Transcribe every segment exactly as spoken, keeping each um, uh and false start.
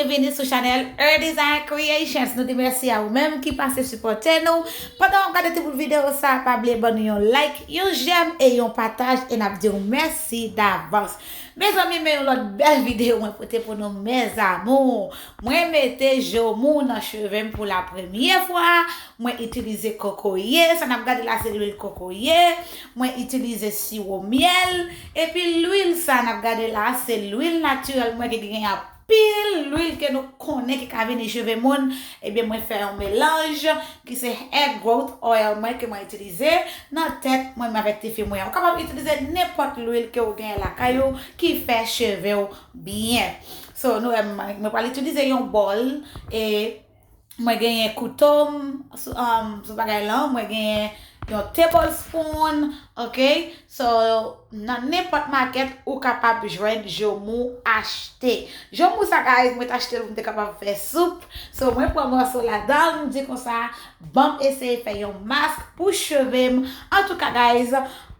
Byenvini sou chanèl Her Design Creations. Nou di mèsi a ou menm ki pase sipòte nou. Pandan w ap gade ti bout videyo sa, pa bliye ban nou yon like, yon j'aime e yon pataj, e n ap di w mèsi davans. Mezanmi, men yon lòt bèl videyo mwen pote pou nou, mes amours. Mwen mete Joumou nan cheve m pou la premyè fwa. Mwen itilize kokoye, sa n ap gade la se lwil kokoye. Mwen itilize siwo myèl. Epi lwil sa n ap gade la se lwil natirèl mwen ki gen anpil lwil ke nou konnen ki ka vini cheve moun. Ebyen, mwen fè yon melanj ki se hair growth oil mwen ke mwen itilize nan tèt mwen, mwen avèk tifi mwen. Ou kapab itilize nenpòt lwil ke ou genyen lakay ou ki fè cheve w byen. So, nou wè, mwen, mwen pral itilize yon bòl e mwen genyen kouto m sou, um, sou bagay lan, mwen genyen yon tablespoon, ok? So, nan nenpòt makèt, ou kapab jwenn Joumou achte. Joumou sa, guys, mwen t achte l pou m te kapab fè soup. So, mwen pran mòso ladan l, m di konsa, ban m eseye fè yon mask pou cheve m. Antouka, guys,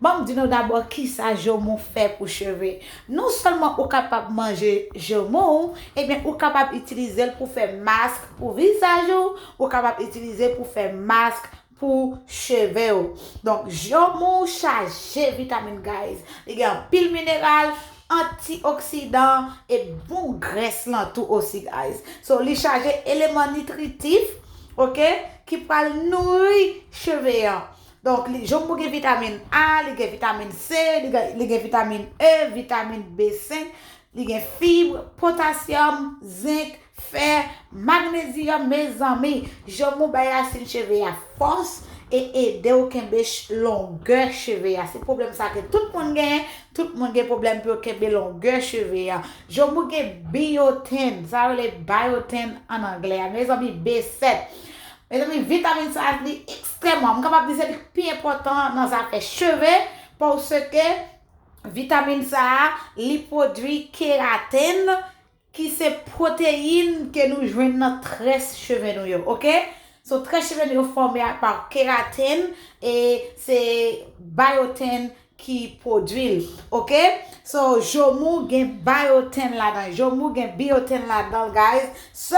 ban m di nou dabò kisa Joumou fè pou cheve. Non sèlman ou kapab manje Joumou, ebyen, ou kapab itilize l pou fè mask pou vizaj ou, ou kapab itilize pou fè mask pou cheve w. Donk, Joumou chaje vitamin, guys. Li gen anpil mineral, antioksidan e bon grès lan tou osi, guys. So, li chaje eleman nitritif, ok, ki pral nouri cheve an. Donk, li, Joumou gen vitamin A, li gen vitamin C, li gen, li gen vitamin E, vitamin B senk, li gen fib, potasyòm, zenk, fè, magnezyòm, mezanmi. Joumou bay rasin cheve a fòs e ede w kenbe ch-, longè cheve a. Se pwoblèm sa ke tout moun genyen, tout moun gen pwoblèm pou yo kenbe longè cheve a. Joumou gen biotin, sa yo rele biotin an anglè a. Mezanmi, B sèt. Mezanmi, vitamin sa li ekstrèmman, m kapab di se li k pi enpòtan nan zafè cheve, paske vitamin sa a, li pwodui keratin, ki se pwoteyin ke nou jwenn nan très cheve nou yo, ok? So, très cheve nou yo fòme a pa keratin, e se biotin ki pwodui l, ok? So, Joumou gen biotin ladan, Joumou gen biotin ladan, guys. So,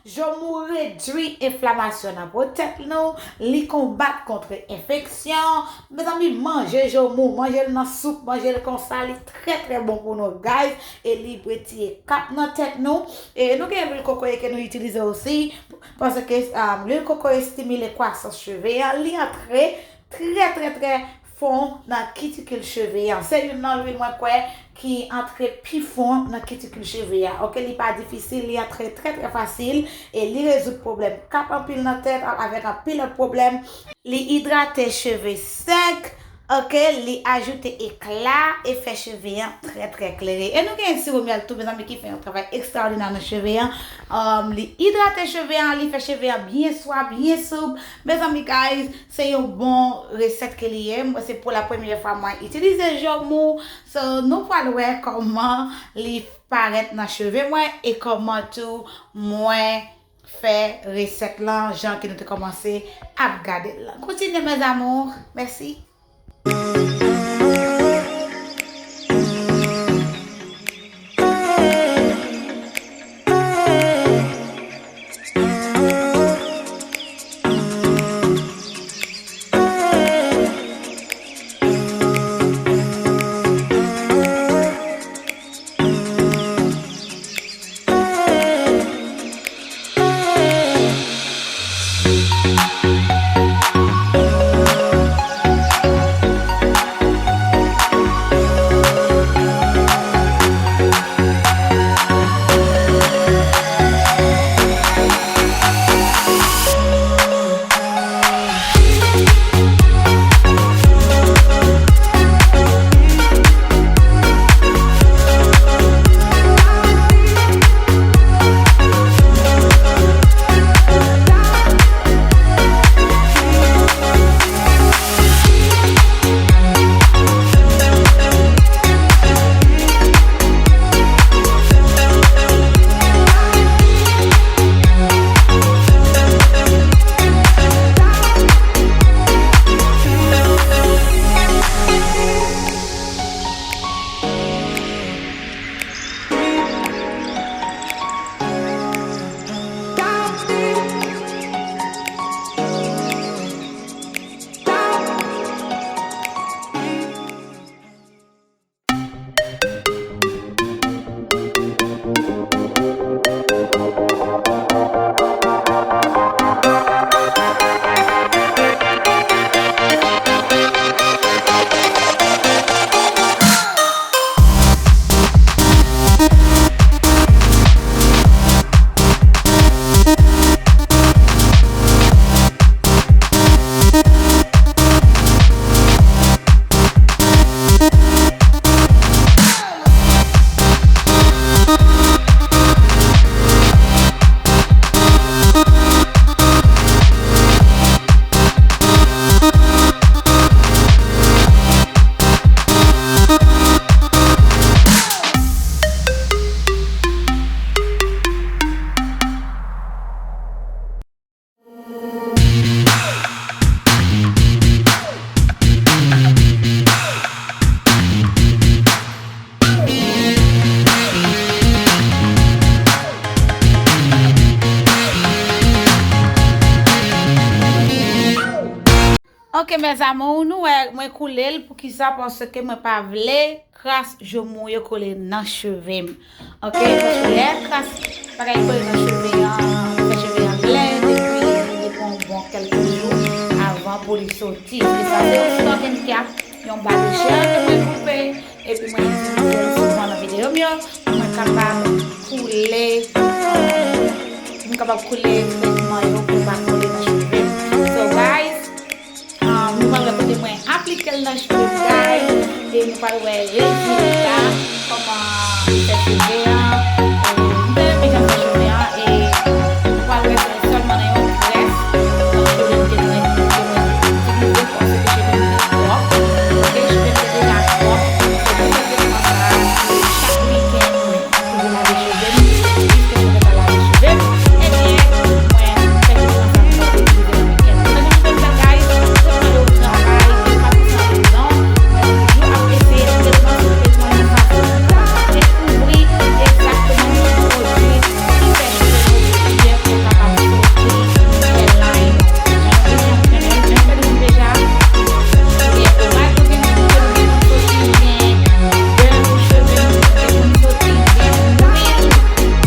Joumou redui enflamasyon nan po tèt nou, li konbat kont enfeksyon. Mezanmi, manje Joumou, manje l nan soup, manje l konsa, li trè, trè bon pou nou, guys. E li retire kap nan tèt nou. E nou gen lwil kokoye ke nou itilize osi, paske, um, lwil kokoye stimile kwasans cheve an, li antre trè, trè, trè fon nan kitikil cheve an. Se youn nan lwil mwen kwè ki antre pi fon nan kitikil cheve a. Ok, li pa difisil, li antre trè, trè fasil e li rezoud pwoblèm kap anpil nan tèt avèk anpil lòt pwoblèm. Li idrate cheve sèk, ok, li ajoute ekla e fè cheve an trè, trè klere. E nou gen siwo myèl tou, mezanmi, ki fè yon travay ekstraòdinè nan cheve an. Um, li idrate cheve an, li fè cheve an byen swa, byen soup. Mezanmi, guys, se yon bon resèt ke li ye. Mwen, se pou la premyè fwa mwen itilize Joumou. So, nou pral wè kòman li parèt nan cheve mwen e kòman tou mwen fè resèt lan jan ke nou te kòmanse ap gade l lan. Kontinye, mes amours. Mèsi. Mes amours, nou wè mwen koule l, poukisa? Paske mwen pa vle kras joumou yo kole nan cheve m. Ok, paske lè kras bagay kole nan cheve an, fè cheve an blèd, epi li pran yon bon kèlke jou avan pou li soti. E sa se yon stocking cap, yon body shell ke mwen koupe, epi mwen itilize l souvan nan videyo m yo, pou mwen kapab koule, pou mwen kapab koule tretman yo pou yo pa kole nan cheve m. So guys, um, nou pral wè kote mwen aplike l nan cheve m, guys, e nou pral wè rezilta, kòman li fè cheve an. E m te renmen jan m fè cheve an, e nou pral wè sèlman nan yon près, donk cheve m te mwen, te mwen itilize paske cheve m te pwòp. Ok, cheve m te deja pwòp. Se pou sèt rezon sa, chak wikenn, mwen toujou lave cheve m, piske mwen gentan lave cheve m, ebyen, mwen fè diferans ant mwen itilize nan wikenn. Sa jan cheve m fèt, guys, tretman yo travay, e pa pou san rezon, mwen toujou ap eseye tretman sou tretman yon fason pou kapab dekouvri egzakteman ki pwodui ki fè cheve nou pi byen pou kapab soti, fè line. Jan nou te di, jan nou te di deja, gen oral ou gen, ou gen soti, ou gen bèl pou cheve nou, ou gen soti, gen lwil,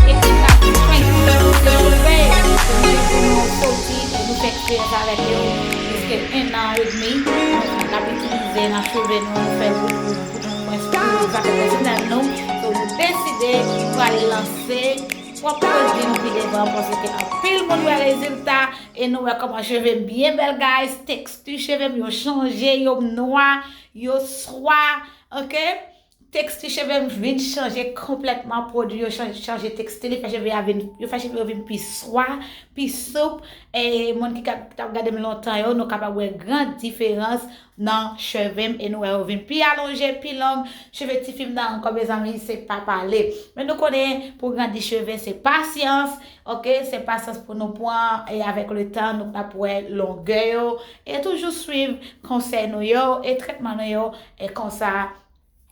epi sa swen, se cheve, se nou te di nou soti, e nou fè eksperyans avèk yo, pliske en an edmi, nou, n ap itilize nan cheve nou, nou fè l pou, pou, pou nou, mwen, pou zafè pèsonèl nou. So, nou deside pou al lanse pwòp pwodui nou pi devan, paske anpil moun wè rezilta, e nou wè kòman cheve m byen bèl, guys. Teksti cheve m yo chanje, yo nwa, yo swa, ok? Teksti cheve m vin chanje konplètman, pwodui yo chanje, chanje teksti, li fè cheve a vin, yo fè cheve yo vin pi swa, pi soup. E moun ki ka, ki t ap gade m lontan yo, nou kapab wè gran diferans nan cheve m, e nou wè yo vin pi alonje, pi long. Cheve tifi m nan ankò, mezanmi, se pa pale. Men nou konnen pou grandi cheve se pasyans, ok? Se pasyans pou nou pran, e avèk letan, nou ap wè longè yo. E toujou swiv konsèy nou yo, e tretman nou yo, e konsa,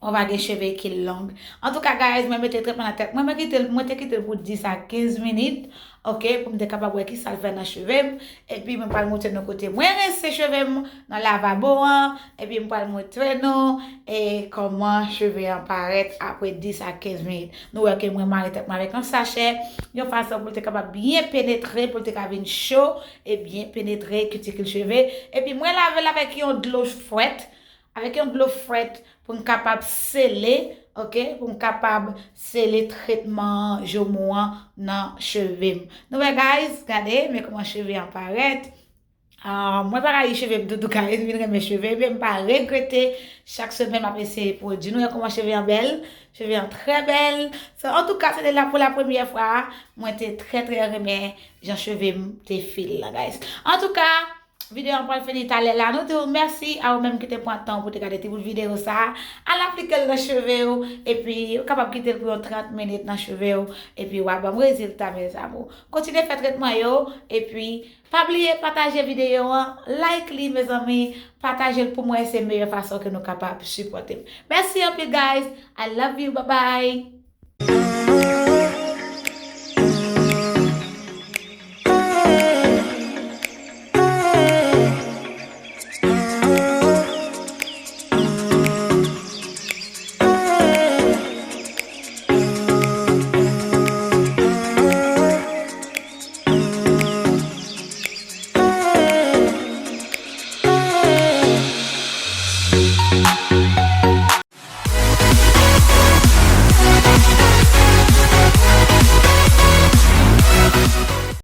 ou va gen cheve ki long. Antouka, guys, mwen mete tretman nan tèt mwen, mwen kite l, mwen te kite l pou dis a kenz minit, ok, pou m te kapab wè kisa l fè nan cheve m. Epi mwen pral montre nou kote mwen rense cheve m nan lavabo an, epi m pral montre nou, e, kòman cheve an parèt apre dis a kenz minit. Nou wè ke mwen mare tèt mwen avèk yon sachè, yon fason pou l te kapab byen penetre, pou l te ka vin cho, e byen penetre kitikil cheve. Epi mwen lave l avèk yon dlo frèt, avèk yon dlo frèt pou m kapab sele, ok, pou m kapab sele tretman joumou an nan cheve m. Nou wè, guys, gade, men kòman cheve an parèt. Ah, mwen pa rayi cheve m toutou, guys, m vin renmen cheve, men m pa regrete. Chak semèn m ap eseye pwodui. Nou wè kòman cheve an bèl? Cheve an trè bèl. So, antouka, se te la pou la premyè fwa, mwen te trè, trè renmen jan cheve m te fil la, guys. Antouka, videyo an pral fini talè la. Nou di w mèsi a ou menm ki te pran tan pou te gade ti bout videyo sa. Al aplike l nan cheve w, epi ou kapab kite l pou yon trant minit nan cheve w, epi w a ban m rezilta, mes amours. Kontinye fè tretman yo, epi pa bliye pataje videyo an, like li, mezanmi, pataje l pou mwen, se meyè fason ke nou kapab sipòte m. Mèsi anpil, guys. I love you. Bye bye.